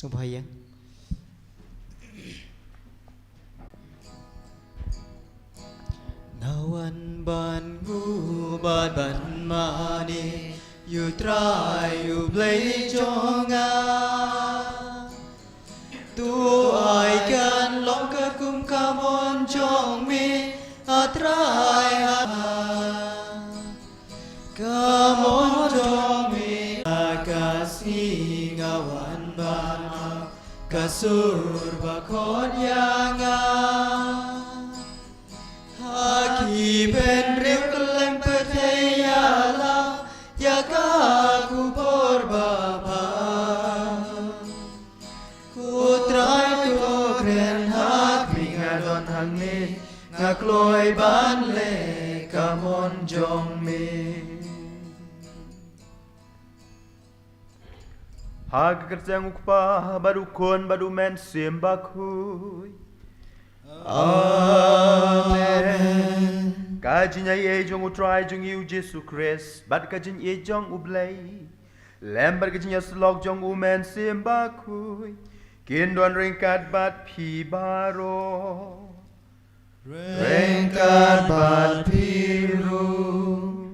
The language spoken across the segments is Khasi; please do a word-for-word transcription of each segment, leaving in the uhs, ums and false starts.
Nga wan ban nguh bad ban mane ïa u Trai u Blei jong nga. To ai kan long katkum ka mon jong me, a Trai, a Ka mon jong me, ha ka sngi nga wan ban ap ka sur ba khot ïa nga. Ha ki bynriew kylleng pyrthei ïalam ïa ka khubor babha. Ko Trai, to kren ha khmih, nga don hangne, nga kloi ban leh ka mon jong me. Ha ka kyrteng u Kpa bad u Khun bad u Mynsiem Bakhuid. Amen. Ka jingaiei jong u Trai jong ngi u Jisu Khrist bad ka jingïeit jong u Blei lem bad ka jingïasyllok jong u Mynsiem Bakhuid kin don ryngkat bad phi baroh. Ryngkat bad phi ruh.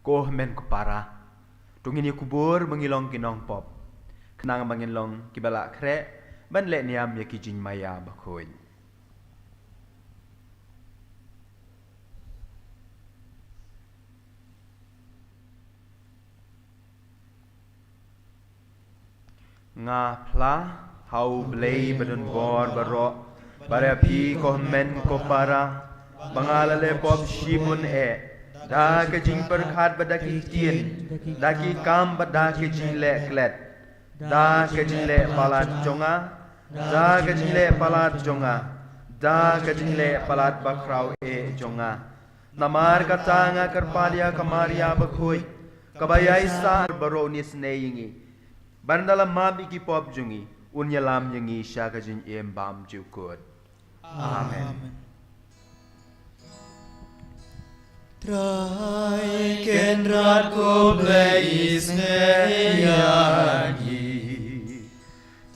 Ko hynmen ko para, to ngin ïa kubur ba ngi long ki nongpop, khnang ba ngin long kiba lah khreh ban leh niam ïa ki jingmaïa bakhuid. Nga phla ha u Blei badonbor baroh, bad ïa phi ko hynmen ko para, ba nga la leh pop shibun eh, da ka jingpyrkhat bad da ki ktien, da ki kam bad da ka jingleh klet, da ka jingleh palat jong nga, da ka jingleh palat jong nga, da ka jingleh palat bakhraw eh jong nga. Namar kata nga kyrpad ïa ka Maria bakhuid, kaba ïaisah baroh un isynei ïa ngi, bad ynda la map ïa ki pop jong ngi, un ïalam ïa ngi sha ka jingim bymjukut. Amen. Trai Kynrad ko Blei isynei ïa ngi.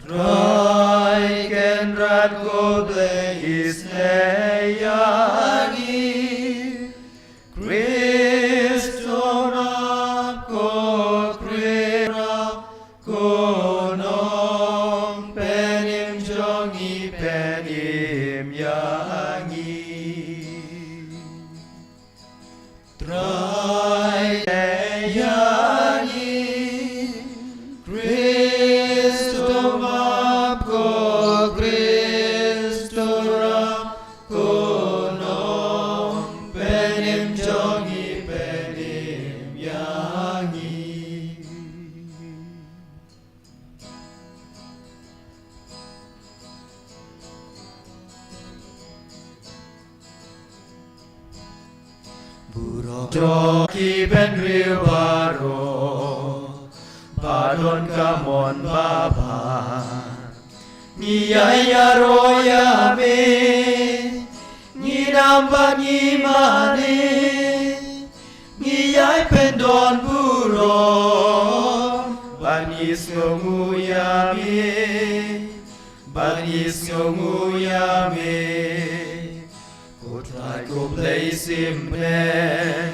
Trai Kynrad ko Blei isynei ïa ngi. Khrist u ap ko Khrist, ko Nongpynim jong ngi, pynim ïa ngi. Trai ïa ngi. Khrist u ap ko Khrist u ap ko Nongpynim jong ngi, pynim ïa ngi. Burom jong ki bynriew baroh ba don ka mon babha. Ngi ïai ïaroh ïa me, ngi nam bad ngi mane, ngi ïai pyndon burom, bad ngi sngewnguh ïa me, bad ngi sngewnguh ïa me. Ko Trai ko Blei Symbeh,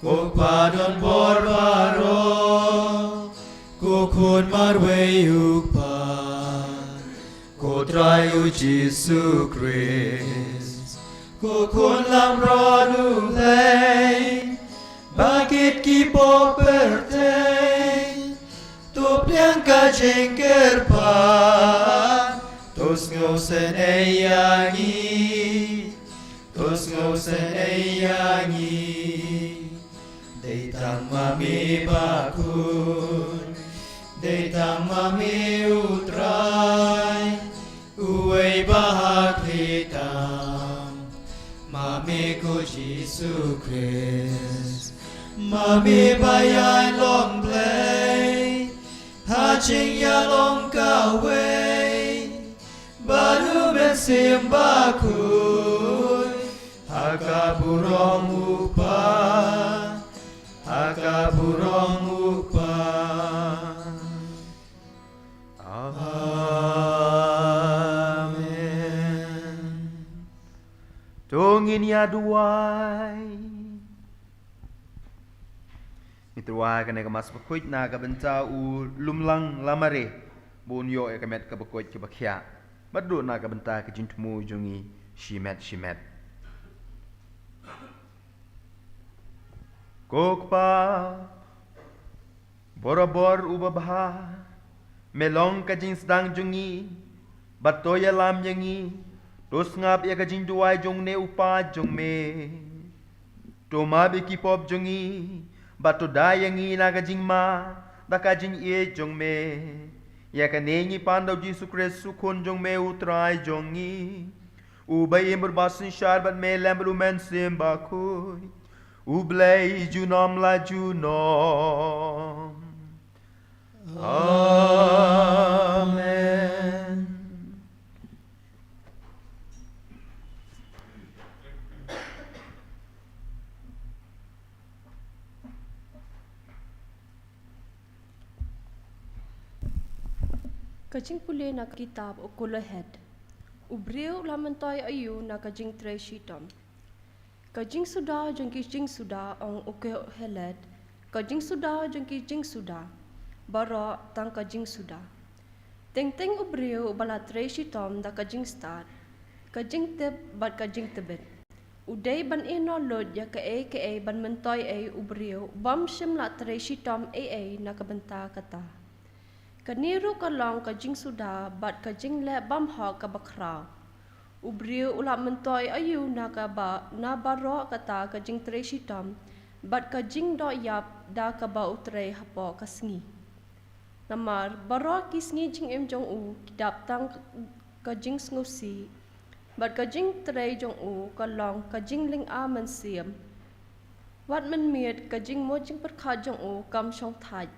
ko Kpa donbor baroh, ko Khun marwei u Kpa, ko Trai u Jisu Khrist, ko Khun lamrot u Blei, ba kit ki pop pyrthei, to pdiang ka jingkyrpad, to sngewsynei ïa ngi, to sngewsynei ïa ngi. Dei tang ma me bakhuid, dei tang ma me u Trai, uwei ba ha khlieh tam, ma me ko Jisu Khrist, ma me ba ïai long Blei ha jingïalong kawei bad u Mynsiem Bakhuid, ha ka burom u Kpa, ha ka burom u Kpa. duwai. Ngi tyrwa kane ka Mass bakhuid na ka bynta u Lumlang Lamare, ba un ïoh ïa ka met ka bakhuid ka bakhiah, bad ruh na ka bynta ka jingthmu jong ngi shimet shimet. Ko Kpa borabor uba bha, me long ka jingsdang jong ngi, bad to ïalam ïa ngi. To sngap ïa ka jingduwai jong une u paid jong me. To map ïa ki pop jong ngi, bad to da ïa ngi na ka jingma da ka jingïeit jong me. Ïa kane ngi pan da u Jisu Khrist u Khun jong me u Trai jong ngi, uba im bad ba synshar bad me lem bad u Mynsiem Bakhuid, U Blei junom la junom. Amen. Ka jingpule na ka kitab u Koheleth. U briew u la myntoi aïu na ka jingtrei shitom? Ka jingsuda jong ki jingsuda, ong u Koheleth, ka jingsuda jong ki jingsuda, baroh tang ka jingsuda. Teng teng u briew uba la trei shitom da ka jingstad, ka jingtip bad ka jingtbit, u dei ban ïehnoh lut ïa kaei kaei ban myntoi ei u briew bym shym la trei shitom ei ei na ka bynta kata. Kane ruh ka long ka jingsuda bad ka jingleh bymhok kaba khraw. U briew u la myntoi aïu na kaba, na baroh kata ka jingtrei shitom bad ka jingdoh ïap da kaba u trei hapoh ka sngi? Namar baroh ki sngi jingim jong u ki dap tang ka jingsngewsih, bad ka jingtrei jong u ka long ka jinglynga mynsiem. Wat mynmiet ka jingmut jingpyrkhat jong u kam shongthait.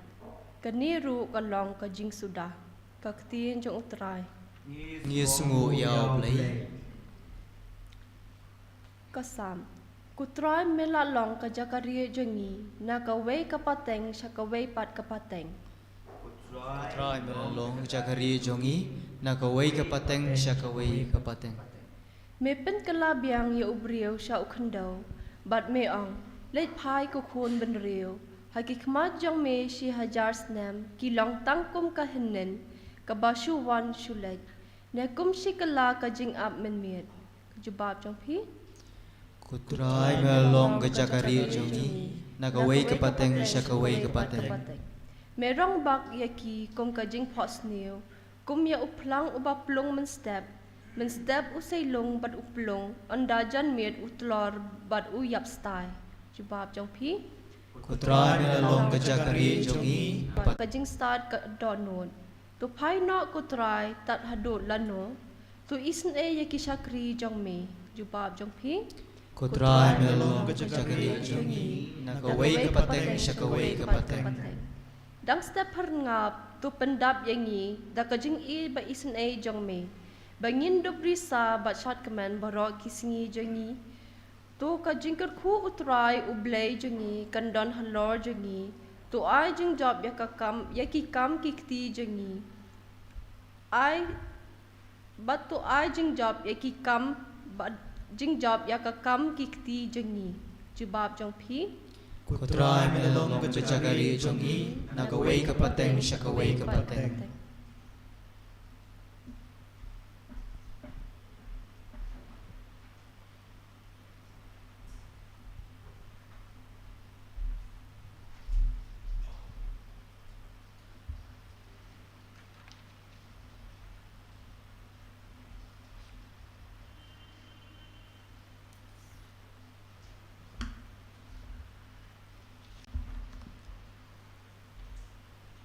Kane ruh ka long ka jingsuda. Ka ktien jong u Trai. Ngi sngew ïa U Blei. Ka Salm. Ko Trai, me la long ka jaka rieh jong ngi, na kawei ka pateng sha kawei pat ka pateng. Ko Trai, me la long ka jaka rieh jong ngi, na kawei ka pateng sha kawei ka pateng. Me pynkylla biang ïa u briew sha u khyndew, bad me ong, leit phai ko khun bynriew. Ha ki khmat jong me shi hajar snem ki long tang kum ka hynnin kaba shu wan shu leit, ne kum shi kylla ka jingap mynmiet. Ka jubab jong phi. Ko Trai, me la long ka jaka rieh jong ngi, na kawei ka pateng sha kawei ka pateng. Me rong bak ïa ki kum ka jingphohsniew, kum ïa u phlang uba plung mynstep. Mynstep u seilung bad u plung, ynda janmiet u tlor bad u ïap stai. Jubab jong phi. Ko Trai, me la long ka jaka rieh jong ngi, bad ka jingstad ka dohnud. To phai noh ko Trai, tad haduh lano? To isynei ïa ki shakri jong me. Jubab jong phi. Ko Trai, me la long ka jaka rieh jong ngi, na kawei ka pateng sha kawei ka pateng. Dang step pyrngap, to pyndap ïa ngi da ka jingïeit ba isynei jong me, ba ngin dup risa bad shad kmen baroh ki sngi jong ngi. To ka jingkyrkhu U Trai U Blei jong ngi kan don halor jong ngi. To ai jingjop ïa ka kam, ïa ki kam ki kti jong ngi. Ai, bad to ai jingjop ïa ki kam, bad jingjop ïa ka kam ki kti jong ngi. Jubab jong phi. Ko Trai, me la long ka jaka rieh jong ngi, na kawei ka pateng sha kawei ka pateng.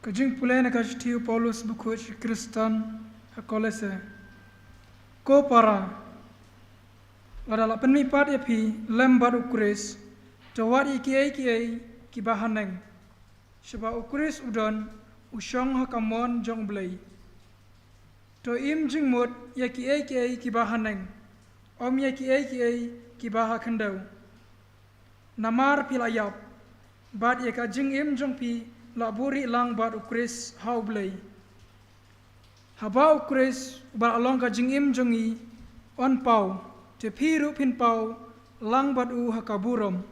Ka jingpule na ka shithi u Paulus bakhuid sha ki Khristan ha Kolose. Ko para, lada la pynmihpat ïa phi lem bad U Khrist, to wad ïa kiei kiei kiba haneng, shaba U Khrist u don, u shong ha ka mon jong U Blei. To im jingmut ïa kiei kiei kiba haneng, ym ïa kiei kiei kiba ha khyndew. Namar phi la ïap, bad ïa ka jingim jong phi la buhrieh lang bad U Khrist ha U Blei. Haba U Khrist uba la long ka jingim jong ngi un paw, te phi ruh phin paw lang bad u ha ka burom.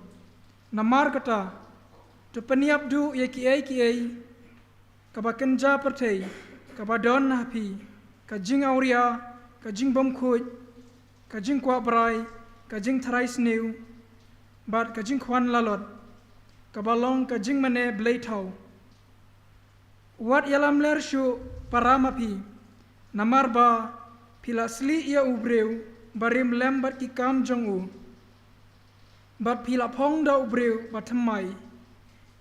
Namar kata, to pynïap duh ïa kiei kiei kaba kynja pyrthei kaba don ha phi, ka jingawria, ka jingbymkhuid, ka jingkwah brai, ka jingtharai sniew, bad ka jingkhwan lalot, kaba long ka jingmane bleithaw. Wat ïalamler shuh para ma phi, namar ba phi la slieh ïa u briew barim lem bad ki kam jong u, bad phi la phong da u briew bathymmai,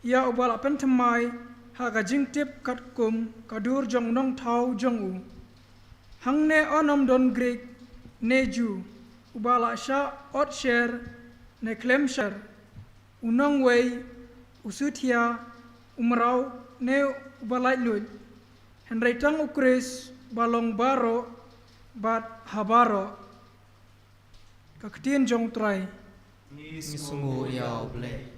ïa uba la pynthymmai ha ka jingtip katkum ka dur jong u nongthaw jong u. Hangne un ym don Grik ne Jiw, uba la shah otsher ne khlem sher, u nongwei, u suthiah, u mraw, ne uba laitluid, hynrei tang U Khrist ba long baroh bad ha baroh. Ka ktien jong U Trai. Ngi sngewnguh ïa U Blei.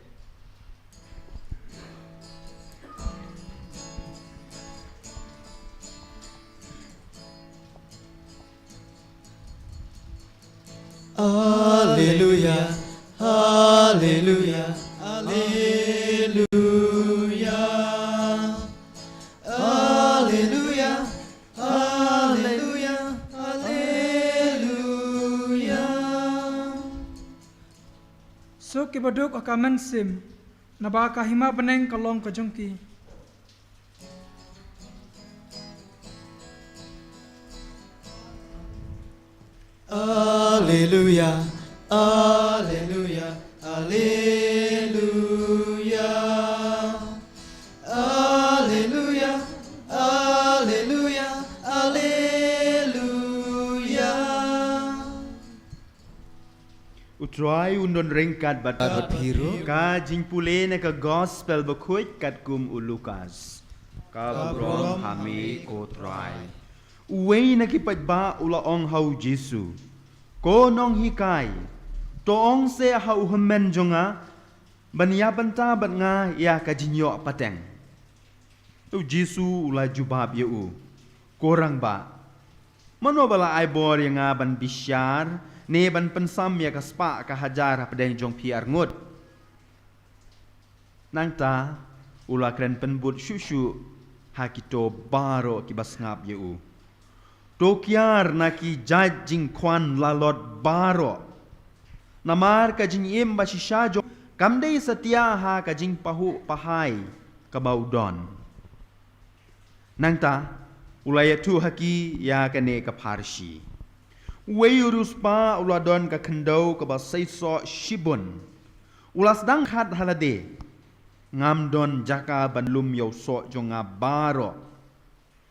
Alleluia, alleluia, alleluia. Alleluia, alleluia, alleluia. Suk kiba duk ha ka mynsiem, naba ka hima bneng ka long ka jong ki. Alleluia, alleluia, alleluia. Alleluia, alleluia, alleluia. U Trai un don ryngkat bad phi ruh. Ka jingpule na ka Gospel bakhuid katkum u Lukas. Ka burom ha me ko Trai. Uwei na ki paidbah u la ong ha u Jisu, "Ko Nonghikai, to ong seh ha u hynmen jong nga ban ïa bynta bad nga ïa ka jingïoh pateng." U Jisu u la jubab ïa u, "Ko Rangbah, mano ba la ai bor ïa nga ban bishar ne ban pynsam ïa ka spah ka hajar hapdeng jong phi arngut?" Nangta u la kren pynbud shuh shuh ha kito baroh kiba sngap ïa u, "To kiar na ki jait jingkhwan lalot baroh. Namar ka jingim ba shisha jong kam dei satia ha ka jingpahuh pahai kaba u don." Nangta u la ïathuh ha ki ïa kane ka pharshi, "Uwei u riewspah u la don ka khyndew kaba seisoh shibun. U la sdang khat ha lade, 'Ngam don jaka ban lum ïa u soh jong nga baroh.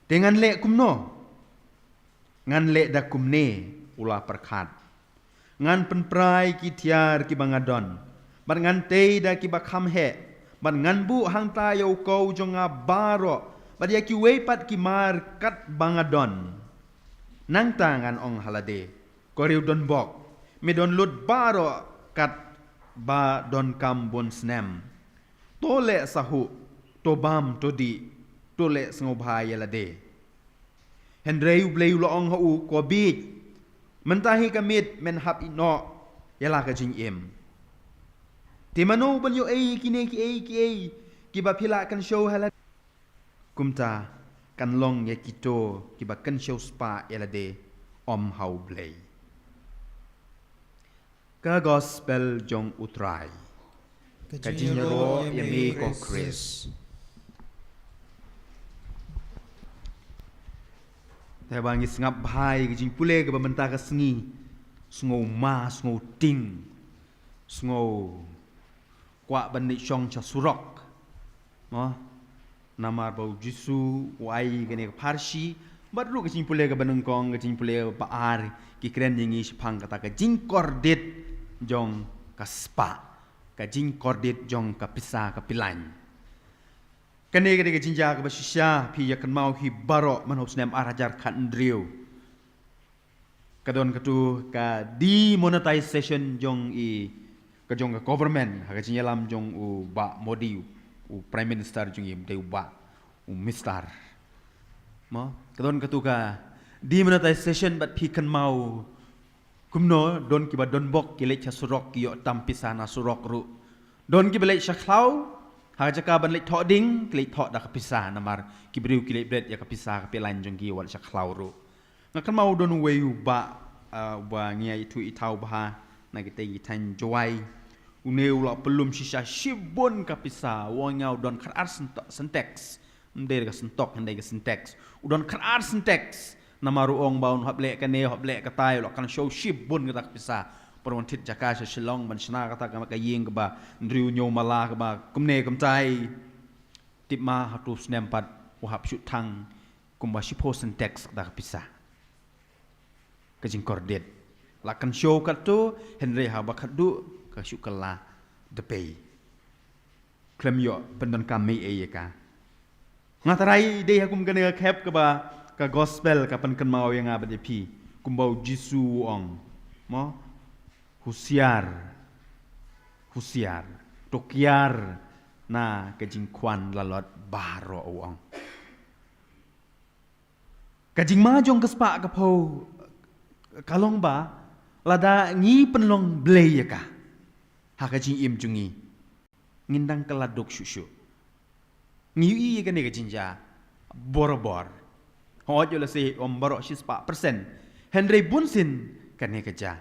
Te ngan leh kumno? Ngan leh da kumne,' u la pyrkhat. 'Ngan pynpra ïa ki thiar kiba nga don, bad ngan tei da kiba kham heh, bad ngan buh hangta ïa u kew jong nga baroh, bad ïa kiwei pat ki mar kat ba nga don. Nangta ngan ong ha lade, ko riewdonbok, me don lut baroh kat ba donkam bun snem. To leh sahuh, to bam, to dih, to leh sngewbha ïa lade.' Hynrei U Blei u la ong ha u, 'Ko bieit, mynta hi ka miet men hap ïeh noh ïa la ka jingim. Te mano ban ïoh ei kine kiei kiei kiba phi la kynshew ha lade?' Kumta kan long ïa kito kiba kynshew spah ïa lade, ym ha U Blei." Ka Gospel jong U Trai. Ka jingïaroh ïa me ko Khrist. Te ba ngi sngap bha ïa ka jingpule kaba mynta ka sngi, sngew ma, sngew ting, sngew kwah ban leit shong sha surok. Mo? Namar ba U Jisu u ai kane ka pharshi, bad ruh ka jingpule kaba nyngkong, ka jingpule ba ar, ki kren ïa ngi shaphang kata ka jingkordit jong ka spah, ka jingkordit jong ka pisa ka pilan. Kane ka dei ka jingjia kaba shisha, phi ïa kynmaw hi baroh, man ha u snem ar hajar khathynriew. Ka don katu ka demonetization jong i, ka jong ka government, ha ka jingïalam jong u Bah Modi, u Prime Minister jong i, dei u Bah, u Mister. Mo, ka don katu ka demonetization, bad phi kynmaw Kumno, don kiba don bok ki leit sha surok ki ïoh tam pisa na surok ruh. Don kiba leit sha khlaw, ha jaka ban leit thoh ding, ki leit thoh da ka pisa namar ki briew ki leit bret ïa ka pisa ka pyllun jong ki wat sha khlaw ruh. Nga kynmaw don uwei u bah, ah, uba ngi ïathuh i thaw bha na kitei ki thaiñ Jowai. Une u la pynlum shisha shibun ka pisa, u ong ïa nga u don khatar Sint-, Sintex. Ym dei ka Sintok, hynrei ka Sintex. U don khatar Sintex. Namar u ong ba un hap leh kane, hap leh katai, u la kynshew shibun kata ka pisa. Ban wan thied jaka sha Shillong, ban shna kata ka, ka ïing kaba hynriew hynñiew mala kaba kumne kumtai. Tip ma hato u snem pat u hap shu thang kumba shiphew Sintex kata ka pisa. Ka jingkordit. La kynshew katto, hynrei haba khatduh, ka shu kylla da pei. Khlem ïoh pyndonkam ei ei ïa ka. Nga tharai dei ha kum kane ka khep kaba ka gospel ka pynkynmaw ïa nga bad ïa phi. Kumba u Jisu u ong. Mo? Husiar. Husiar. To kiar na ka jingkhwan lalot baroh, u ong. Ka jingma jong ka spah ka phew ka long ba lada ngi pynlong blei ïa ka ha ka jingim jong ngi, ngin dang kylla duk shuh shuh. Ngi ïohi ïa kane ka jingjia borabor. Hooid, ïoh lehse ym baroh shispah percent, hynrei bunsien kane ka jia.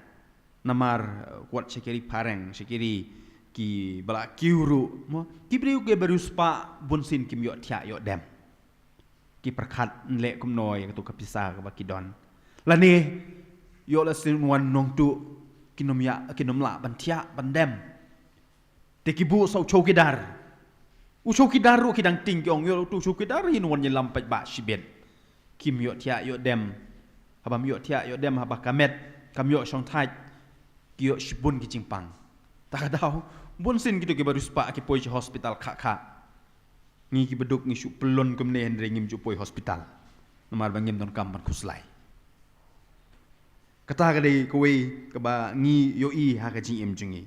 Namar, eh, wat sha ki ri phareng, sha ki ri kiba la kiew ruh, mo, ki briew kiba riewspah bunsien kim ïoh thiah ïoh dem. Ki pyrkhat, yn leh kumno ïa kato ka pisa kaba ki don. Lane ïoh lehse wan nongtuh, kin ym ïa, kin ym lah ban thiah ban dem. Te ki buh sa u chowkidar. U chowkidar ruh ki dang tieng, ki ong, ïoh uto u chowkidar hin wan ïalam paidbah shibit. Kim ïoh thiah ïoh dem. Haba ym ïoh thiah ïoh dem, haba ka met kam ïoh shongthait, ki ïoh shibun ki jingpang. Ta ka daw, bunsien kito kiba riewspah ki poi sha hospital khah khah. Ngi kiba duk ngi shu pyllun kumne hynrei ngim ju poi hospital. Namar ba ngim donkam ban khuslai. Kata ka dei kawei kaba ngi ïohi ha ka jingim jong ngi.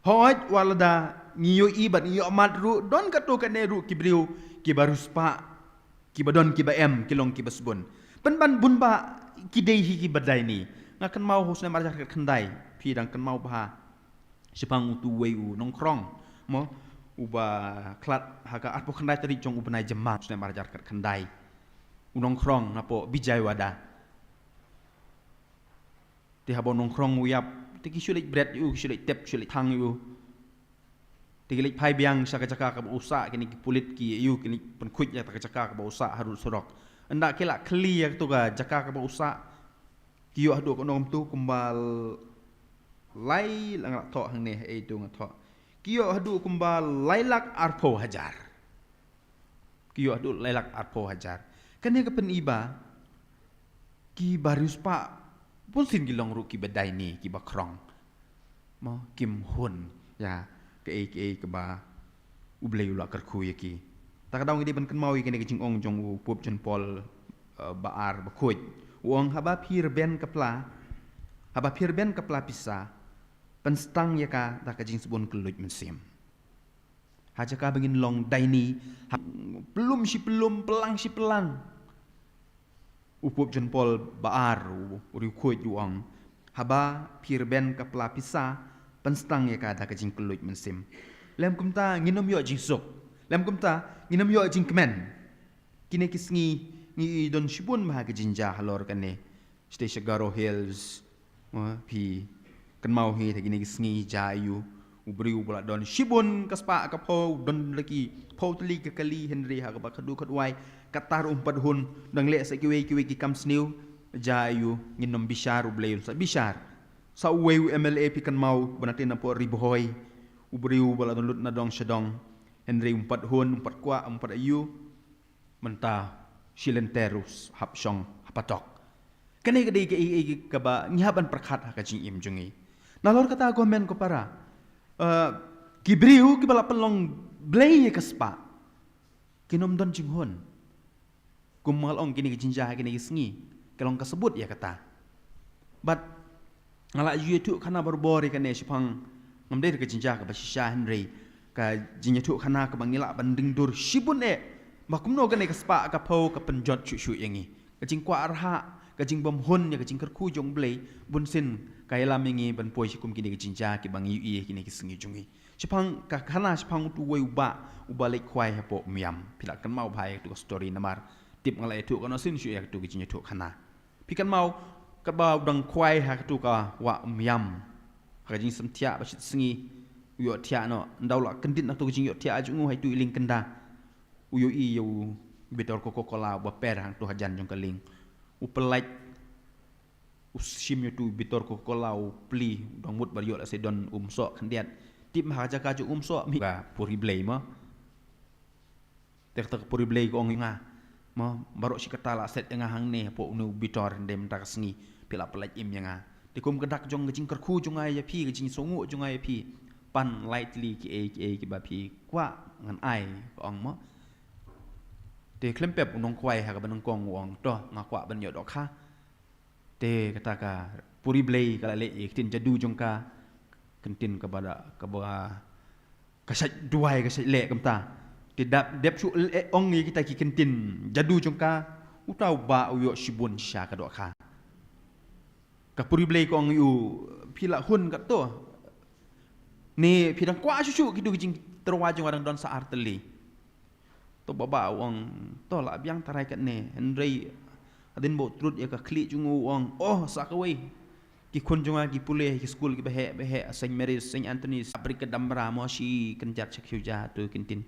Hooid, wat lada ngi ïohi bad ngi ïohmad ruh, don katto katne ruh ki briew kiba riewspah, kiba don kiba em, ki long kiba sbun. Pynban bun ba ki dei hi kiba daini. Nga kynmaw ha u snem ar hajar khatkhyndai, phi dang kynmaw bha. Shaphang uto uwei u nongkhrong, mo, uba khlad ha ka arphew khyndai tarik jong u bnai Jymmang, snem ar hajar khatkhyndai. U nongkhrong napoh Vijayawada. Te haba u nongkhrong u ïap, te ki shu leit bret ïa u, ki shu leit tep, ki shu leit thang ïa u. Te ki leit phai biang sha ka jaka kaba u sah, kine ki pulit ki ïa u, ki leit pynkhuid ïa ka jaka kaba u sah harud surok. Ynda ki la khylli ïa kato ka jaka kaba u sah, ki ïoh haduh kano kumto kumba lai, la nga la thoh hangne, eh, to nga thoh. Ki ïoh haduh kumba lai lak arphew hajar. Ki ïoh haduh lai lak arphew hajar. Kane ka pyni ba kiba riewspah bunsien ki long ruh kiba daini, kiba khrong. Mo, kim hun ïa kaei kaei kaba U Blei u la kyrkhu ïa ki. Ta ka daw ngi dei ban kynmaw ïa kane ka jingong jong u Pope John Paul, eh, ba ar bakhuid. U ong, haba phi rben ka pla, haba phi rben ka pla pisa, pynstang ïa ka da ka jingsbun kylluid mynsiem. Ha jaka ba ngin long daini, ha, pyllum shi pyllum, pyllang shi pyllang. U Pope John Paul ba ar, u, u riewkhuid u ong, haba phi rben ka pla pisa, pynstang ïa ka da ka jingkylluid mynsiem. Lym kumta ngin ym ïoh jingsuk. Lym kumta ngin ym ïoh jingkmen. Kine ki sngi ngi don shibun bha ki jingjia halor kane. Shatei sha Garo Hills, mo, phi kynmaw hi, te kine ki sngi jia aiu. U briew uba la don shibun ka spah ka phew, don la ki phew tylli ka kali, hynrei ha kaba khadduh khadwai, katta ruh um pat hun, dang leh sa kiwei kiwei ki kam sniew, jia aiu, ngin ym bishar, U Blei un sa bishar. Sa uwei u M L A phi kynmaw, ba na tei napoh Ri Bhoi, u briew uba la don lut na dong sha dong, hynrei um pat hun, um pat kwah, um pat aiu. Mynta shi lynter u hap shong ha patok. Kane ka dei kaei kaei kaba ngi hap ban pyrkhat ha ka jingim jong ngi. Nalor kata ko hynmen ko para, eh, ki briew kiba la pynlong blei ïa ka spah, kin ym don jinghun. Kum nga la ong, kine ki jingjia ha kine ki sngi ki long ka sabut ïa kata. Bad nga la ju ïathuh khana barabor ïa kane shaphang, ngam dei ka jingjia kaba shisha hynrei ka jingïathuh khana kaba ngi lah ban deng dur shibun eh, ba kumno kane ka spah ka phew ka pynjot shuh shuh ïa ngi. Ka jingkwah arhah, Ka jingbym hun ïa ka jingkyrkhu jong U Blei, bunsien ka ïalam ïa ngi ban poi sha kum kine ki jingjia kiba ngi ïohi ha kine ki sngi jong ngi. Shaphang ka khana, shaphang utu uwei u bah uba leit khwai hapoh Umiam. Phi lah kynmaw bha ïa katu ka story namar tip nga la ïathuh katno sien shuh ïa katu ka jingïathuh khana. Phi kynmaw katba u dang khwai ha katu ka wah Umiam, ha ka jingsngewthiah ba shit sngi, u ïohthiah noh, ynda u la kyndit na katu ka jingïohthiah jong u ha itu i lieng kynda, u ïohi ïa u bitor Coca-Cola uba per hangtu hajan jong ka lieng. U pyllait, u shim ïa utu u bitor Coca-Cola, u plie, u dang mut ban ïoh lehse don um soh khyndiat. Tip ma ha ka jaka jong um soh mih ka puri Blei mo. Te kata ka puri Blei ka ong ïa nga, mo, baroh shi katta la set ïa nga hangne hapoh une u bitor, hynrei mynta ka sngi phi la pyllait im ïa nga. Te kum ka dak jong ka jingkyrkhu jong nga ïa phi, ka jingsngewnguh jong nga ïa phi, pan lai tylli kiei kiei kiba phi kwah ngan ai, ka ong mo. Te khlem pep u nongkhwai ha kaba nyngkong u ong, to nga kwah ban ïoh dohkha. Te kata ka puri Blei ka la leh ïa ka ktien jadu jong ka, ka ktien kaba da, kaba ka shait duwai, ka shait leh kumta. Te dap, dep shu leh ong ïa kita ki ktien jadu jong ka, uta u bah u ïoh shibun shisha ka dohkha. Ka puri Blei ka ong ïa u, phi la hun katto? Ne phi dang kwah shuh shuh kitu ki jingtyrwa jong nga dang don sa ar tylli? To u bah u ong, to lah biang tharai katne, hynrei hadien ba u trud ïa ka khlieh jong u, u ong, oh, sa kawei. Ki khun jong nga ki pule ha ki skul kiba heh ba heh, Saint Mary's, Saint Anthony's, Abracadabra, mo, shi kynjat sha khiew ja tu ki ktien.